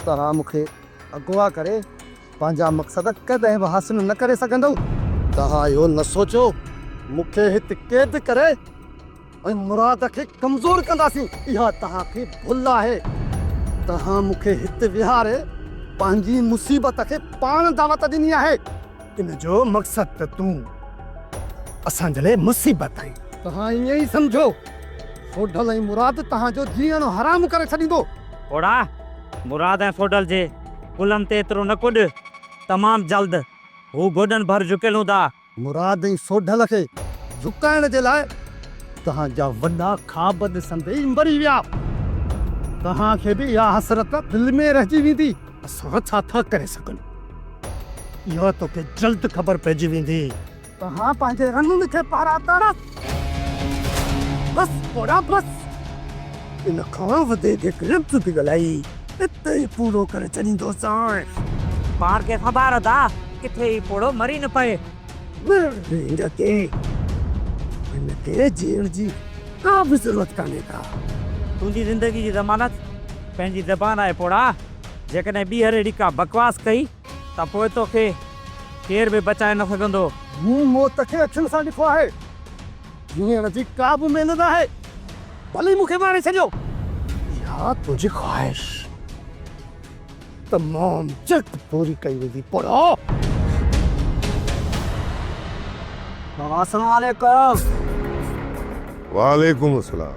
توهان مون کي اغوا ڪري پنهنجا مقصد ڪڏهن به حاصل نه ڪري سگهندؤ. توهان اهو نه سوچيو مون کي هت قيد ڪري ۽ مراد کي ڪمزور ڪنداسين، اها توهان کي ڀل آهي. توهان مون کي هت ويهاري پنهنجي مصيبت کي پاڻ دعوت ڏني آهي. ان جو مقصد ته تون اسان جي لاء مصيبت آهين. توهان ائين ئي سمجهو. سوڍل ۽ مراد توهان جو جيئڻ حرام ڪري ڇڏيندو. پوڙها، مراد ۽ سوڍل جي ڪلهن تي ايترو نه ڪڏ. تمام جلد هو گوڏن ڀر جهڪيل هوندا. مراد ۽ سوڍل کي جهڪائڻ جي لاء توهان جا وڏا خواب ڏسندي ئي مري ويا. توهان کي به اها حسرت دل ۾ رهجي ويندي. اسان ڇا ٿا ڪري سگهون؟ اها توکي جلد خبر پئجي ويندي. توهان پنهنجي رنن کي پاراتڙ. بس پوڙها بس. ان کان وڌيڪ هڪ لفظ به ڳالهائي اتي ئي پورو ڪري ڇڏيندوسانء. پاڻ کي سنڀار ادا، ڪٿي هي پوڙهو مري نه پئي. هن کي هن کي جيئڻ جي ڪا به ضرورت ڪانهي ڪا. تنهنجي زندگي جي ضمانت پنهنجي زبان آهي پوڙها. جيڪڏهن ٻيهر اهڙي ڪا بڪواس ڪئي ته پوء توکي ڪير به بچائي نه سگهندو. مون موت کي اکين سان ڏٺو آهي. جيئڻ جي ڪا به اميد ناهي. ڀلي مون کي ماري ڇڏيو. اها تنهنجي خواهش تمام جلد پوري ڪئي ويندي پوڙها. بابا السلام عليڪم. وعليڪم السلام.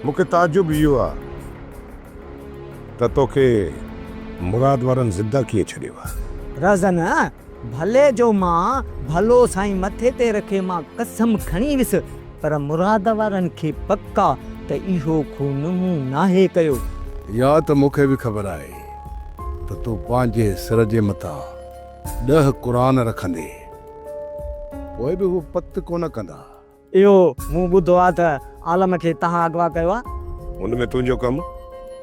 مون کي تعجب اهو آ ته توکي مراد وارن زنده ڪيئن ڇڏيو آ؟ رهزن، ڀلي جو مان ڀلو سائين مٿي تي رکي مان قسم کڻي ويس پر مراد وارن کي پڪ آ ته اهو خون مون ناهي ڪيو. اها ته مون کي به خبر آهي ته تون پنهنجي سر جي مٿان ڏهه قرآن رکندين پوء به هو پت ڪونه ڪندا. اهو مون ٻڌو آ ته عالم کي توهان اغوا ڪيو آ. ان ۾ تنهنجو ڪم؟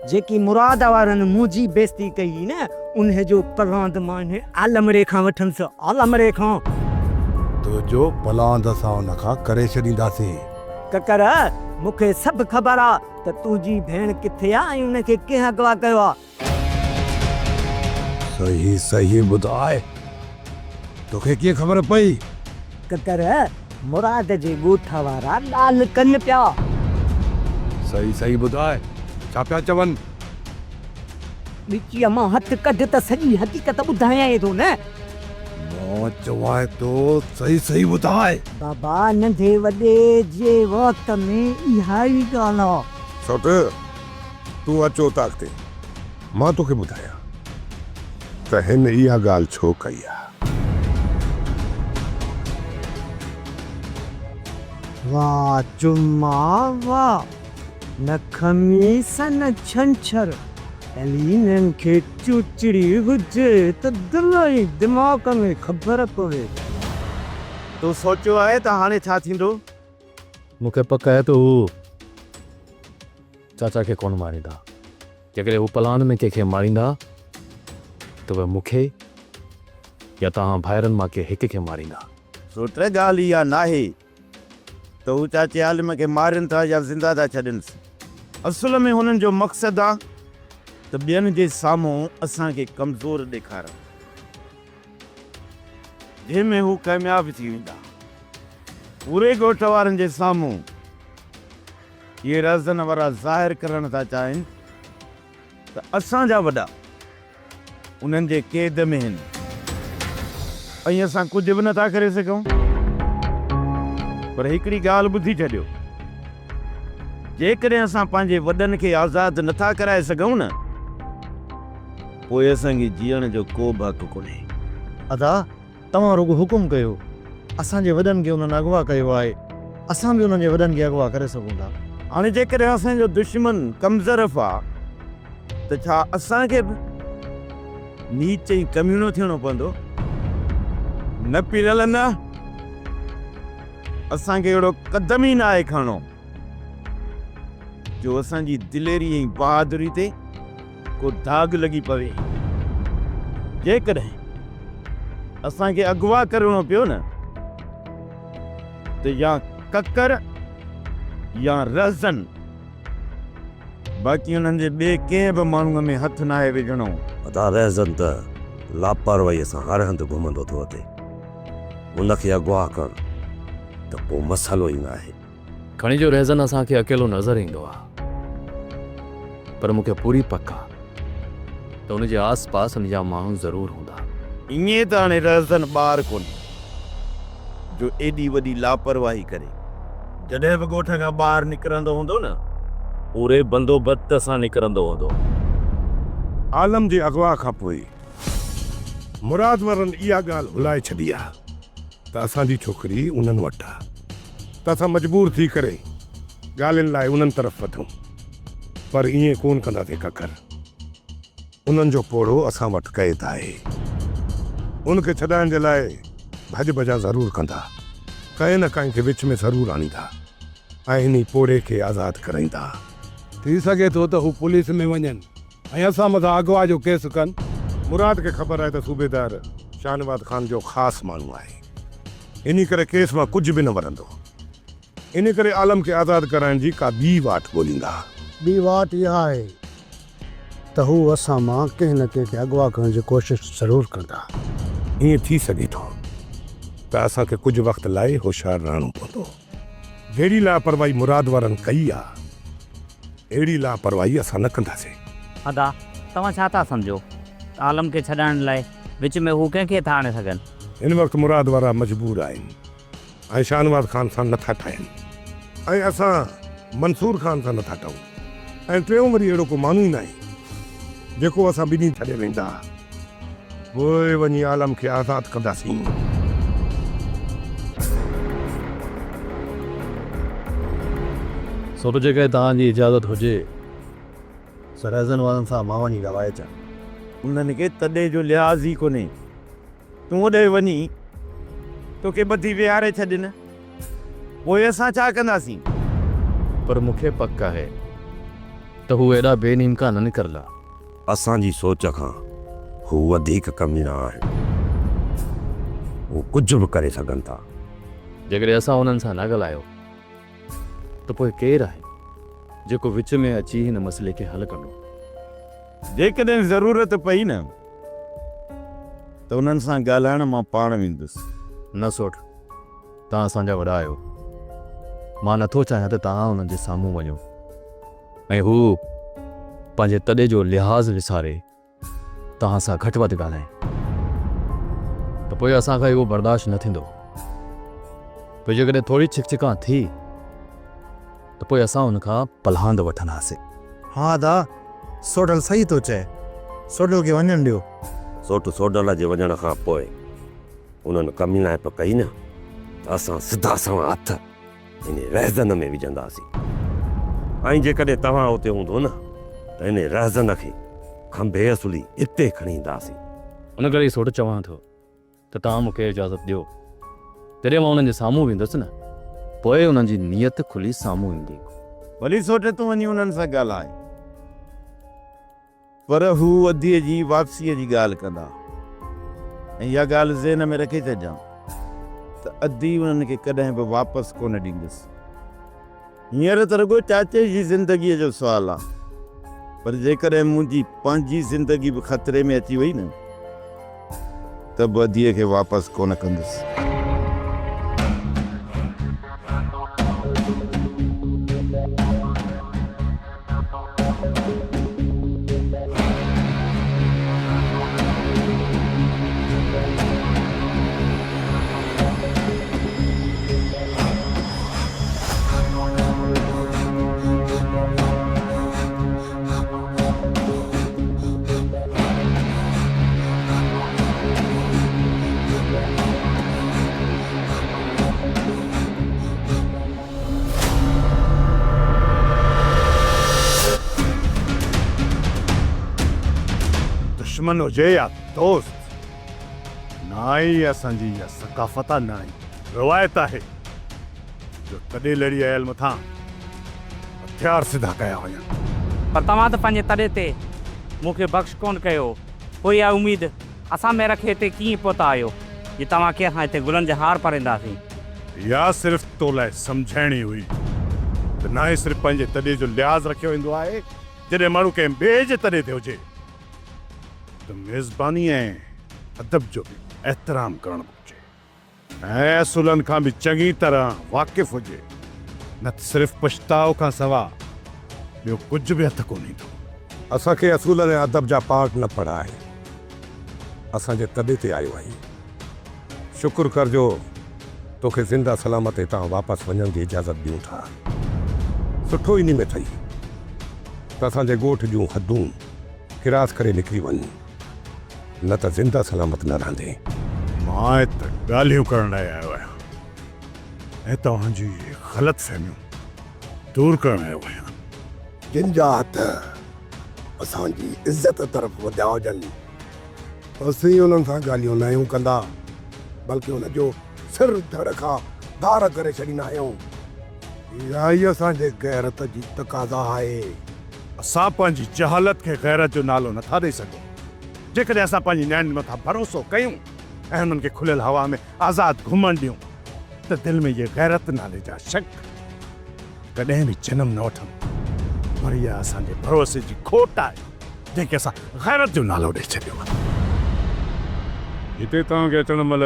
جيڪي مراد وارن منهنجي بيعزتي ڪئي هئي نه، انهي جو پلاند مان انهي عالمڙي کان وٺندس، عالمڙي کان. تنهنجو پلاند اسان ان کان ڪري ڇڏينداسين. ڪڪر، مون کي سڀ خبر آ ته تنهنجي ڀيڻ ڪٿي آ ۽ ان کي ڪنهن اغوا ڪيو آ. صحيح صحيح ٻڌاء، توکي ڪيئن خبر پئي؟ ڪڪر، مراد جي ڳوٺ وارا ڳالهه ڪن پيا. صحيح صحيح ٻڌاء، ڇا پيا چون؟ ڳچيء مان هٿ ڪڍ ته سڄي حقيقت ٻڌايانء ٿو نه. مان چوانء ٿو صحيح صحيح ٻڌاء. بابا، ننڍي وڏي جي وات ۾ اها ئي ڳالهه آ. سوٽ، تون اچ اوطاق تي، مان توکي ٻڌايان ته هن اها ڳالهه ڇو ڪئي آ. واھ جمعا واھ، نه خميس نه ڇنڇر، علي انهن کي چوچڙي هجي ته دل ۽ دماغ ۾ خبر پوي. تو سوچيو آهي ته هاڻي ڇا ٿيندو؟ مون کي پڪ آهي ته هو چاچا کي ڪونه ماريندا. جيڪڏهن هو پلاند ۾ ڪنهن کي ماريندا ته اهي مون کي يا توهان ڀائرن مان ڪنهن هڪ کي ماريندا. سوٽ، ڳالهه اها ناهي ته هو چاچي عالم کي مارين ٿا يا زنده ٿا ڇڏينس. اصل ۾ هنن جو مقصد آ ته ٻين جي سامهون اسان کي ڪمزور ڏيکارڻ. جنهن ۾ هو ڪامياب ٿي ويندا. پوري ڳوٺ وارن جي سامهون اهي رهزن وارا ظاهر ڪرڻ ٿا چاهين ته اسان جا وڏا انهن جي قيد ۾ هن ۽ اسان ڪجهه به نٿا ڪري سگهون. پر هڪڙي ڳالهه ٻڌي ڇڏيو، جيڪڏهن اسان پنهنجي وڏن کي آزاد نٿا ڪرائي سگهون نه، پوء اسان کي جيئڻ جو ڪو به حق ڪونهي. ادا، توهان رڳو حڪم ڪيو. اسان جي وڏن کي انهن اغوا ڪيو آهي. اسان به انهن جي وڏن کي اغوا ڪري سگهون ٿا. هاڻي جيڪڏهن اسان جو دشمن ڪمظرف آ ته ڇا اسان کي به نيچ ۽ ڪميڻو ٿيڻو پوندو؟ نه پيرل نه، اسان کي اهڙو قدم ئي ناهي کڻڻو جو اسان جي دليري ۽ بهادري تي ڪو داغ لڳي پوي. جيڪڏهن اسان کي اغوا ڪرڻو پيو نه ته يا ڪڪر يا رهزن، باقي انهن جي ٻئي ڪنهن به ماڻهوء ۾ هٿ ناهي وجهڻو. ادا رهزن ته لاپرواهيء سان هر هنڌ گهمندو ٿو اچي. ان کي اغوا ڪرڻ ته ڪو مسئلو ئي ناهي. کڻي جو رهزن اسان کي اڪيلو نظر ايندو آ پر مون کي پوري پڪ آ ته ان جي آس پاس ان جا ماڻهو ضرور هوندا. ائين ته هاڻي رهزن ٻار ڪونهي جو ايڏي وڏي لاپرواهي ڪري. جڏهن به ڳوٺ کان ٻاهر نڪرندو هوندو نه پوري بندوبست سان نڪرندو هوندو. عالم جي اغوا کان پوء مراد وارن اها ڳالهه هلائي ڇڏي آ ته اسان جي ڇوڪري انهن وٽ آ ته اسان مجبور ٿي ڪري ڳالهين لاء انهن طرف وڌون پر ائين ڪونه ڪنداسين ڪڪر. انهن جو پوڙهو اسان وٽ قيد آهي. ان کي ڇڏائڻ جي لاء ڀڄ ڀڄان ضرور ڪندا. ڪنهن نه ڪنهن کي وچ ۾ ضرور آڻيندا ۽ انهي پوڙهي کي آزاد ڪرائيندا. ٿي سگهي ٿو ته هو پوليس ۾ وڃن ۽ اسان مٿان اغوا جو ڪيس ڪن. مراد کي خبر آهي ته صوبيدار شاهنواز خان جو خاص ماڻهو آهي. انهي ڪري ڪيس مان ڪجهه به نه ورندو. انهي ڪري عالم کي آزاد ڪرائڻ جي ڪا ٻي واٽ ڳوليندا. ٻي واٽ اها آهي ته هو اسان مان ڪنهن نه ڪنهن کي اغوا ڪرڻ جي ڪوشش ضرور ڪندا. ائين ٿي سگهي ٿو ته اسان کي ڪجهه وقت لاء هوشيار رهڻو پوندو. جهڙي لاپرواهي مراد وارن ڪئي آ، اهڙي لاپرواهي اسان نه ڪنداسين. ادا، توهان ڇا ٿا سمجهو ته عالم کي ڇڏائڻ لاء وچ ۾ هو ڪنهن کي ٿا آڻي سگهن؟ هن وقت مراد وارا مجبور آهن. ۽ شاهنواز خان سان نٿا ٺاهين ۽ اسان منصور خان سان نٿا ٺهون ۽ ٽيون وري اهڙو ڪو ماڻهو ئي ناهي جيڪو اسان ٻنهي ڇڏي ويندا پوء وڃي عالم کي آزاد ڪنداسين. سو ته جيڪڏهن توهان جي اجازت هجي. سرحدن وارن سان مان وڃي ڳالهائي اچان. انهن کي تڏي جو لحاظ ئي ڪونهي. تون اوڏي وڃي توکي ٻڌي ويهاري ڇڏين، پوء اسان ڇا ڪنداسين؟ پر مون کي پڪ آهي ته هو ايڏا بي نيمڪا نه نڪرندا. اسان جي سوچ کان هو وڌيڪ ڪميڻا آهن. هو ڪجهه به ڪري سگهن ٿا. جيڪڏهن اسان انهن سان نه ڳالهايو ته پوء ڪير آهي جيڪو وچ ۾ اچي هن مسئلي کي حل ڪندو؟ جيڪڏهن ضرورت پئي نه ته انهن سان ڳالهائڻ مان پاڻ ويندس. نه سوٽ، توهان اسان جا وڏا آهيو. مان نٿو چاهيان ته توهان انهن جي سامهون وڃو ۽ هو پنهنجي تڏي جو لحاظ وساري توهان سان گهٽ وڌ ڳالهائين ته پوء اسان کان اهو برداشت نه ٿيندو. پوء جيڪڏهن ٿوري ڇڪ ڇڪان ٿي ته پوء اسان ان کان پلاند وٺنداسين. ها ادا، سوڍل صحيح ٿو چئي. سوڍل کي وڃڻ ڏيو. سوٽ سوڍل جي وڃڻ کان پوء انهن ڪميڻائپ ڪئي نه ته اسان سڌا سنوان هٿ انهي رهزن ۾ وجهنداسين ۽ جيڪڏهن توهان اتي هوندو نه ته انهي رهزن کي کنڀي اصلي هتي کڻي اينداسين. ان ڪري ئي سوٽ چوان ٿو ته توهان مون کي اجازت ڏيو. جڏهن مان انهن جي سامهون ويندس نه پوء انهن جي نيت کلي سامهون ايندي. ڀلي سوٽ تون وڃي انهن سان ڳالهاء. پر هو اديء جي واپسيء جي ڳالهه ڪندا ۽ اها ڳالهه ذهن ۾ رکي ڇڏجان ته ادي انهن کي ڪڏهن به واپس ڪونه ڏيندس. هينئر ته رڳو چاچي جي زندگيء جو سوال آ، پر جيڪڏهن منهنجي پنهنجي زندگي به خطري ۾ اچي وئي نه ته به اديء کي واپس ڪونه ڪندس. دشمن هجي يا دوست، نه ئي اسان جي اها ثقافت آ نه ئي روايت آهي جو تڏي لڙي آيل مٿان هٿيار سڌا ڪيا وڃن. پر توهان ته پنهنجي تڏي تي مون کي بخش ڪونه ڪيو، پوء اها اميد اسان ۾ رکي هتي ڪيئن پهتا آهيو جي توهان کي اسان هتي گلن جا هار پارينداسين. اها صرف تو لاء سمجهائڻي هئي ته ناهي صرف پنهنجي تڏي جو لحاظ رکيو ويندو آهي. جڏهن ماڻهو ڪنهن ٻئي جي تڏي تي هجي ته ميزباني ۽ ادب جو به احترام ڪرڻ گهرجي ۽ اصولن کان به چڱي طرح واقف هجي، نه ته صرف پڇتاء کان سوا ٻيو ڪجهه به هٿ ڪونه ايندو. اسان کي اصولن ۽ ادب جا پاٺ نه پڙهاء. اسان جي تڏي تي آيو آهين. شڪر ڪر جو توکي زنده سلامت هتان واپس وڃڻ جي اجازت ڏيون ٿا. سٺو انهي ۾ اٿئي ته اسان جي ڳوٺ جون حدون ڪراس ڪري نڪري وڃ، نه ته زنده سلامت نه رهندين. مان هت ڳالهيون ڪرڻ لاء آيو آهيان ۽ توهان جون اهي غلط فهميون دور ڪرڻ آيو آهيان. جن جا هٿ اسان جي عزت طرف وڌيا هجن، اسين انهن سان ڳالهيون ناهيون ڪندا، بلڪه ان جو سر ڌڙ کان ڌار ڪري ڇڏيندا آهيون. اها ئي اسان جي غيرت جي تقاضا آهي. اسان پنهنجي جهالت کي غيرت جو نالو نٿا ڏئي سگهون. جيڪڏهن اسان پنهنجي نياڻين مٿان ڀروسو ڪيون ۽ انهن کي کليل هوا ۾ آزاد گهمڻ ڏيون ته دل ۾ اهي غيرت نالي جا شڪ ڪڏهن به جنم نه وٺن. پر اها اسان جي ڀروسي جي کوٽ آهي، جنهن کي اسان غيرت جو نالو ڏئي ڇڏيو آهي. هتي توهان کي اچڻ مهل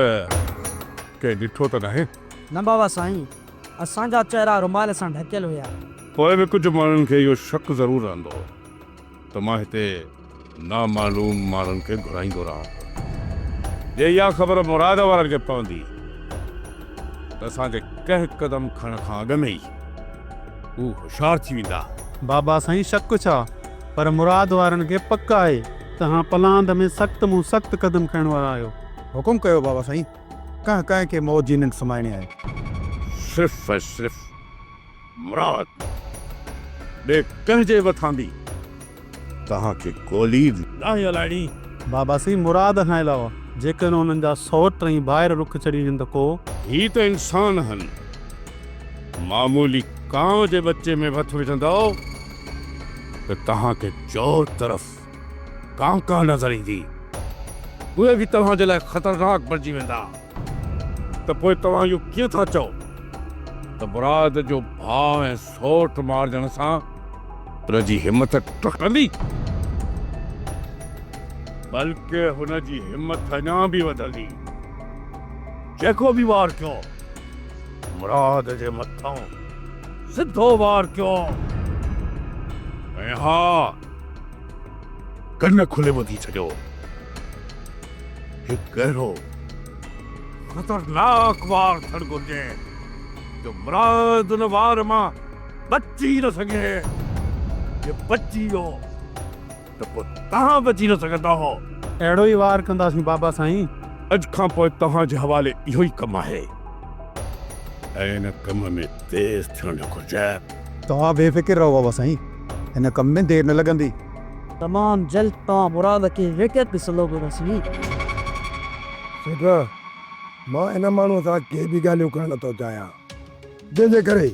ڪنهن ڏٺو ته ناهي؟ نه بابا سائين، اسان جا چهرا رومال سان ڍڪيل هيا. پوء به ڪجهه ماڻهن کي اهو شڪ ضرور رهندو ته مان هتي نامعلوم ماڻهن کي گهرائيندو رهان ٿو. جي اها خبر مراد وارن کي پوندي ته اسان جي ڪنهن قدم کڻڻ کان اڳ ۾ ئي هو هوشيار ٿي ويندا. بابا سائين شڪ ڇا، پر مراد وارن کي پڪ آهي ته هان پلاند ۾ سخت مون سخت قدم کڻڻ وارا آهيو. حڪم ڪيو بابا سائين، ڪنهن ڪنهن کي موت جي ننڊ سمائڻي آهي. صرف ۽ صرف مراد ٻئي ڪنهن جي مٿان به توهان کي گولي ناهي هلائڻي. بابا سائين مراد کان علاوه جيڪڏهن انهن جا سئوٽ ۽ ڀائر رک ڇڏي وڃن ته ڪو. هي ته انسان هن. معمولي ڪانء جي ٻچي ۾ به هٿ وجهندؤ ته توهان کي چور طرف ڪانء ڪانء نظر ايندي. اهي به توهان جي لاء خطرناڪ بڻجي ويندا. ته پوء توهان اهو ڪيئن ٿا چئو ته مراد جو ڀاء ۽ سئوٽ مارجڻ سان هن جي همت ٽٽندي؟ بلڪه هن جي همت اڃا به وڌندي. جيڪو به وار ڪيو، مراد جي مٿان سڌو وار ڪيو ۽ ها ڪن کولي ٻڌي ڇڏيو. هڪ اهڙو خطرناڪ وار ٿيڻ گهرجي جو مراد ان وار مان بچي نه سگهي. جي بچي ويو ته پوء توهان بچي نه سگهندؤ. اهڙو ئي وار ڪنداسين بابا سائين. اڄ کان پوء توهان جي حوالي اهو ئي ڪم آهي ۽ ان ڪم ۾ تيز ٿيڻ گهرجي. توهان بي فڪر رهو بابا سائين، هن ڪم ۾ دير نه لڳندي. تمام جلد توهان مراد کي ويٽر ڏسندو به رسمي. سيٺ، مان ان ماڻهوء سان ڪي به ڳالهيون ڪرڻ نٿو چاهيان، جنهن جي ڪري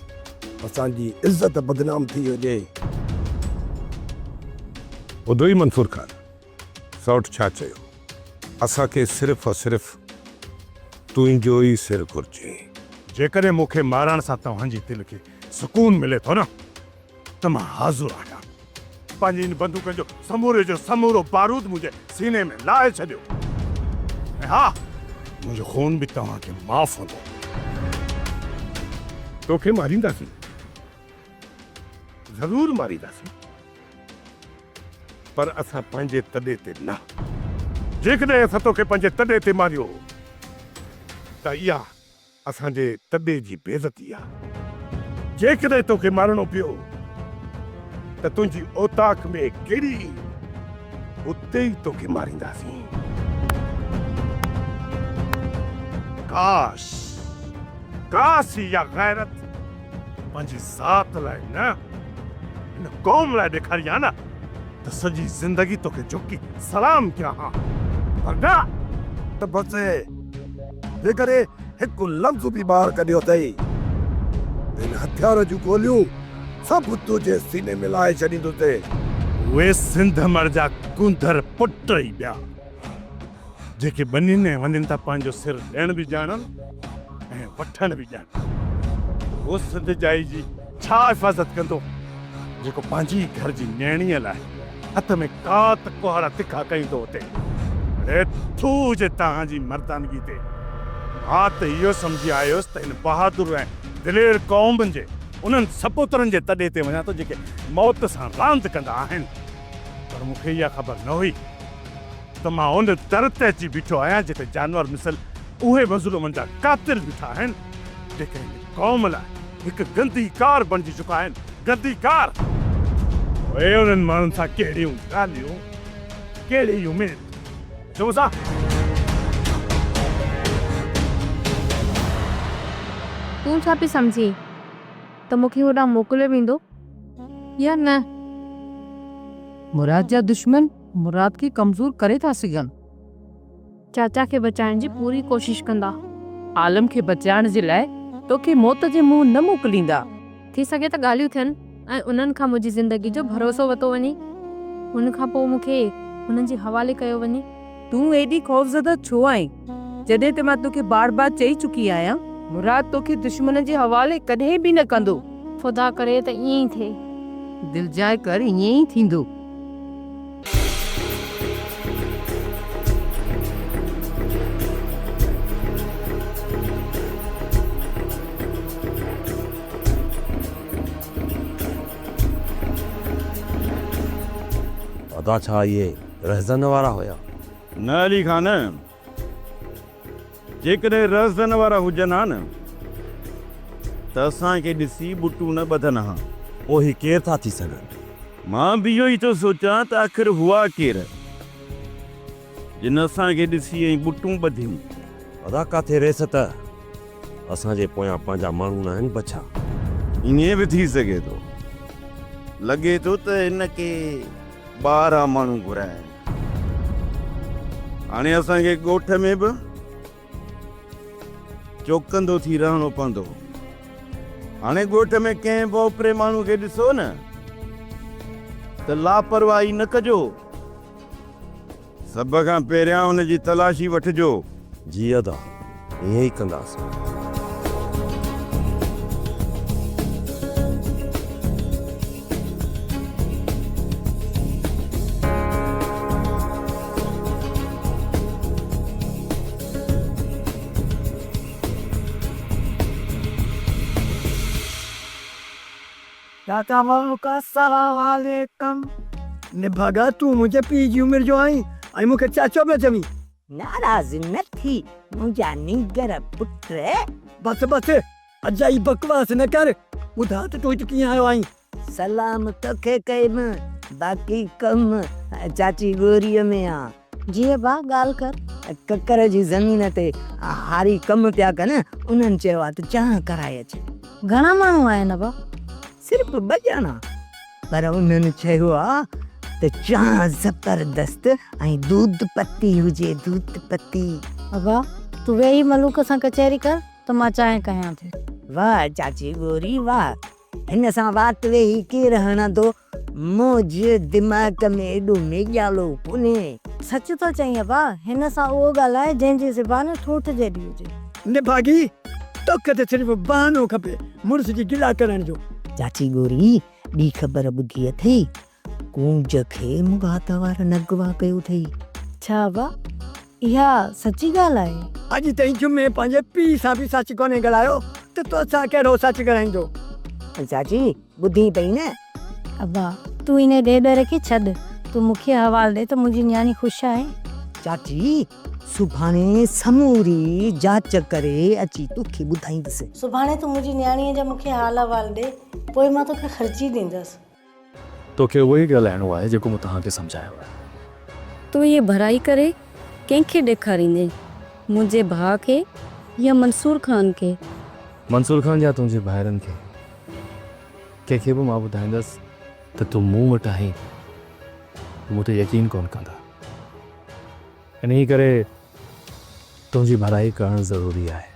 اسان جي عزت بدنام ٿي هجي. ٻڌو ئي منصور خان، سئوٽ ڇا چيو؟ اسان کي صرف ۽ صرف تنهنجو ئي سر گهرجي. جيڪڏهن مون کي مارڻ سان توهان جي دل کي سڪون ملي ٿو نه، ته مان حاضر آهيان. پنهنجي ان بندوقن جو سموري جو سمورو بارود منهنجي سيني ۾ لاهي ڇڏيو ۽ ها منهنجو خون به توهان کي معاف هوندو. توکي مارينداسين، ضرور مارينداسين، پر اسان پنهنجي تڏي تي نه. جيڪڏهن اسان توکي پنهنجي تڏي تي ماريو ته اها اسان جي تڏي جي بيعزتي آ. جيڪڏهن توکي مارڻو پيو ته تنهنجي اوطاق ۾ ڪري اتي ئي توکي مارينداسين. ڪاش! ڪاش اها غيرت پنهنجي ذات لاء نه هن قوم لاء ڏيکاري ها نه ته سڄي زندگي توکي جهڪي سلام ڪيان ها پر نه! ته بس جيڪڏهن هڪ لفظ به ٻاهر ڪڍيو اٿئي ته هن هٿيار جون گوليون سڀ تنهنجي سيني ۾ لاهي ڇڏيندوسين. اهي سنڌ مڙ جا ڪونڌر پٽ ئي ٻيا، جيڪي ٻنين ۽ ونين تان پنهنجو سر ڏيڻ به ڄاڻن ۽ وٺڻ به ڄاڻن. اهو سنڌ ڄائي جي ڇا حفاظت ڪندو؟ جيڪو پنهنجي ئي گهر جي نيڻيء لاء هٿ ۾ ڪات ڪهاڙا تکا ڪيون ٿو وتي. اڙي ٿو هجي توهان جي مردانگي تي. مان ته اهو سمجهي آيو هيس ته هن بهادر ۽ دلير قوم جي انهن سپوترن جي تڏي تي وڃان ٿو جيڪي موت سان راند ڪندا آهن. پر مون کي اها خبر نه هئي ته مان ان در تي اچي بيٺو آهيان جتي جانور مثل اهي مظلومن جا قاتل بيٺا آهن جيڪي هن قوم لاء هڪ گندي ڪار بڻجي چڪا آهن، گندي ڪار! پوء انهن ماڻهن سان ڪهڙيون ڳالهيون، ڪهڙي اميد؟ اچو مون سان. تون ڇا پئي سمجهين ته مون کي هوڏانهن موڪليو ويندو يا نه؟ مراد جا دشمن مراد کي ڪمزور ڪري ٿا سگهن. چاچا کي بچائڻ جي پوري ڪوشش ڪندا. عالم کي بچائڻ جي لاء توکي موت جي منهن نه موڪليندا. ٿي سگهي ته ڳالهيون ٿين ۽ انهن کان منهنجي زندگي جو ڀروسو وتو وڃي. ان کان پوء مون کي انهن جي حوالي ڪيو وڃي. تون ايڏي خوفزده ڇو آهين؟ جڏهن ته مان توکي بار بار چئي چڪي آهيان. مراد توکي دشمن جي حوالي ڪڏهن به نه ڪندو. خدا ڪري ته ائين ئي ٿئي. دلجاء ڪر ائين ئي ٿيندو. ادا ڇا اهي رهزن وارا هيا؟ نه علي خان، جيڪڏهن رهزن وارا هجن ها نه ته اسان کي ڏسي ٻٽون نه ٻڌن ها. پوء هي ڪير ٿا ٿي سگهن؟ مان به اهو ئي ٿو سوچان ته آخر هئا ڪير، جن اسان کي ڏسي ائين ٻٽون ٻڌيون. ادا ڪاٿي ريس ته اسان جي پويان پنهنجا ماڻهو ناهن بڇا. ائين به ٿي سگهي ٿو. لڳي ٿو ته هن کي ٻاهران ماڻهو گهرايا آهن. هاڻي اسان کي ڳوٺ ۾ به چوڪندو ٿي رهڻو پوندو. هاڻي ڳوٺ ۾ ڪنهن به اوپري ماڻهو کي ڏسو نه ته لاپرواهي نه ڪجو. سڀ کان پهريان ان جي تلاشي وٺجو. جي ادا، ائين ئي ڪنداسين. چاچا ملڪ السلام عليڪم. نڀاڳا تون منهنجي پيء جي عمر جو آهين ۽ مون کي چاچو پيو چوين. ناراض نه ٿي منهنجا نينگر پٽ. بس بس اجائي بڪواس نه ڪر ٻڌاء ته تون هت ڪيئن آيو آهين. سلام توکي ڪيم باقي ڪم چاچي ڳوريء ۾ آ. جي ابا ڳالهه ڪر. ڪڪر جي زمين تي هاري ڪم پيا ڪن، انهن چيو آ ته چانهه ڪرائي اچ. گهڻا ماڻهو آهن ابا؟ صرف ٻه ڄڻا، پر انهن چيو آ ته چانهه زبردست ۽ دود پتي هجي، دود پتي. ابا تون ويهي ملوڪ سان ڪچهري ڪر ته مان چانهه ڪيان ٿي. واهه چاچي ڳوري واهه، هن سان وات ويهي ڪير هڻندو؟ منهنجي دماغ ۾ ايڏو ميڄالو ڪونهي. سچ ٿو چئين ابا، هن سان اهو ڳالهاء جنهن جي زبان ٺوٺ جيڏي هجي. نڀاڳي، توکي ته صرف بهانو کپي مڙس جي گلا ڪرڻ جو. چاچي ڳوري، ٻي خبر ٻڌي اٿئي؟ ڪونج کي مغات وارن اغوا ڪيو اٿئي. ڇا ابا، اها سچي ڳالهه آهي؟ اڄ تائين جمعي پنهنجي پيء سان به سچ ڪونهي ڳالهايو ته توسان ڪهڙو سچ ڳالهائيندو. چاچي، ٻڌين پئي نه؟ ابا، تون انهيء ڏيڏر کي ڇڏ، تون مون کي حوال ڏي ته منهنجي نياڻي خوش آهي؟ چاچي، سڀاڻي سموري جاچ ڪري اچي توکي ٻڌائيندس. سڀاڻي تون منهنجي نياڻيء جا مون کي حال احوال ڏي، پوء مان توکي خرچي ڏيندس. توکي اهو ئي ڳالهائڻو آهي جيڪو مون توهان کي سمجهايو آهي. تون هيء ڀرائي ڪري ڪنهن کي ڏيکاريندين؟ منهنجي ڀاء کي يا منصور خان کي؟ منصور خان يا تنهنجي ڀائرن کي؟ ڪنهن کي به مان ٻڌائيندس ته تون مون وٽ آهين ته مون تي يقين ڪونه ڪندا. انهيء ڪري تنهنجي ڀرائي ڪرڻ ضروري آهي.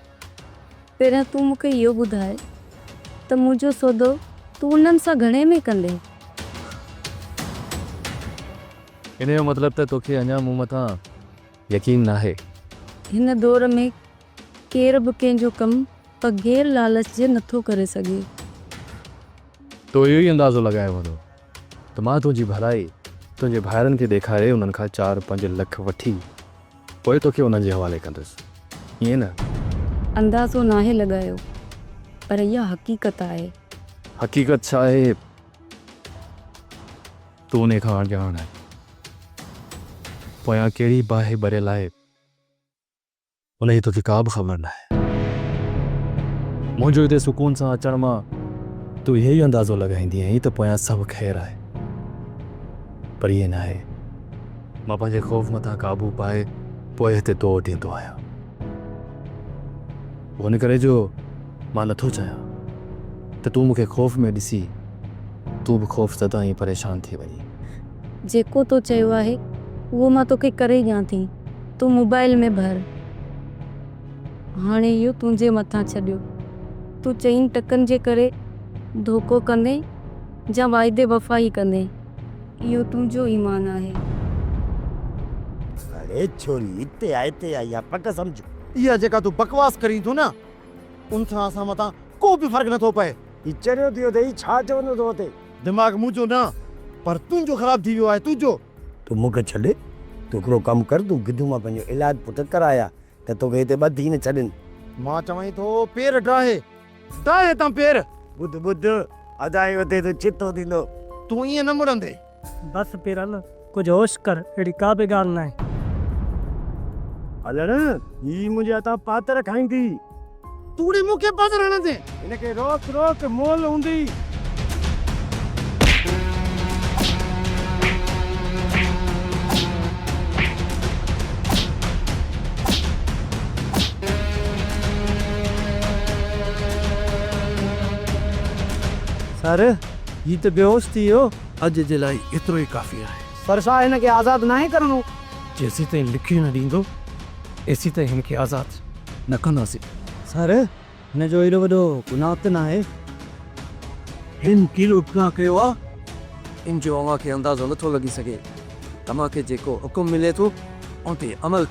پهريان تون مون کي اهو ٻڌاء ته منهنجو سودو تون انهن سان گهڻي ۾ ڪندين؟ انهيء جو مطلب ته توکي اڃا مون مٿان يقين ناهي. هن دور ۾ ڪير به ڪنهن جو ڪم بغير لالچ جي نٿو ڪري سگهي. تو اهو ئي اندازو لڳايو هوندو ته مان تنهنجي ڀلائي تنهنجي ڀائرن کي ڏيکاري انهن کان چار پنج لک وٺي پوء توکي انهن جي حوالي ڪندس، ائين نه؟ اندازو ناهي لڳايو پر اها حقيقت آهي. حقيقت ڇا آهي تون انهي کان اڻڄاڻ آهين. پويان ڪهڙي باهه ٻريل آهي. ان جي توکي ڪا به خبر ناهي. منهنجو هتي سڪون سان اچڻ مان تون اهو ئي اندازو لڳائيندي آهين ته پويان سڀ خير آهي. پر ائين ناهي. مان پنهنجي خوف مٿان قابو پائي پوء هتي تو وٽ ايندو آهيان. اهو ان ڪري جو مان نٿو چاهيان ته تون مون کي خوف ۾ ڏسي تون به خوفزده ۽ پريشان ٿي وڃين. جيڪو تو چيو آهي اهو مان توکي ڪري ڏيان ٿي. تون موبائل ۾ ڀر. هاڻي اهو تنهنجي مٿان ڇڏيو. تون چئن ٽڪن جي ڪري ڌوڪو ڪندين يا واعدي وفائي ڪندين، اهو تنهنجو ايمان آهي. اڙي ڇوري هتي آ هتي آ اها پڪ سمجهه. اها جيڪا تون بڪواس ڪرين ٿو نه ان سان اسان مٿان ڪو به فرق نٿو پئي. هي چريو ٿي ويو اٿئي ڇا چوندو ٿو وتي. دماغ منهنجو نه پر تنهنجو خراب ٿي ويو آهي تنهنجو. تون مون کي ڇڏ، تون هڪڙو ڪم ڪر، تون گدو مان پنهنجو علاج پٽ ڪراء ته توکي هتي ٻڌي نه ڇڏين. مان چوين ٿو پير ڊاهي، ڊاهي هتان پير. ٻڌ ٻڌ، ادا هي وتي ٿو ڇتو ٿيندو. تون ائين نه مڙندين. بس پيرل، ڪجهه هوش ڪر، اهڙي ڪا به ڳالهه ناهي. هلڻ، هي منهنجي هٿان پاتر کائيندي. تون ڙي مون کي پاتر هڻندين. هن کي روڪ روڪ، مول هوندي. سر، هي ته بيهوش ٿي ويو. اڄ جي لاء ايترو ئي ڪافي آهي. سر ڇا هن کي آزاد ناهي ڪرڻو؟ جيسيتائين لکي نه ڏيندو، ايسيتائين هن کي آزاد نه ڪنداسين. سر، هن جو ايڏو وڏو گناهه ته ناهي. هن ڪهڙو گناهه ڪيو آ، ان جو اوهان کي اندازو نٿو لڳي سگهي. توهان کي جيڪو حڪم ملي ٿو، ان تي عمل ڪريو.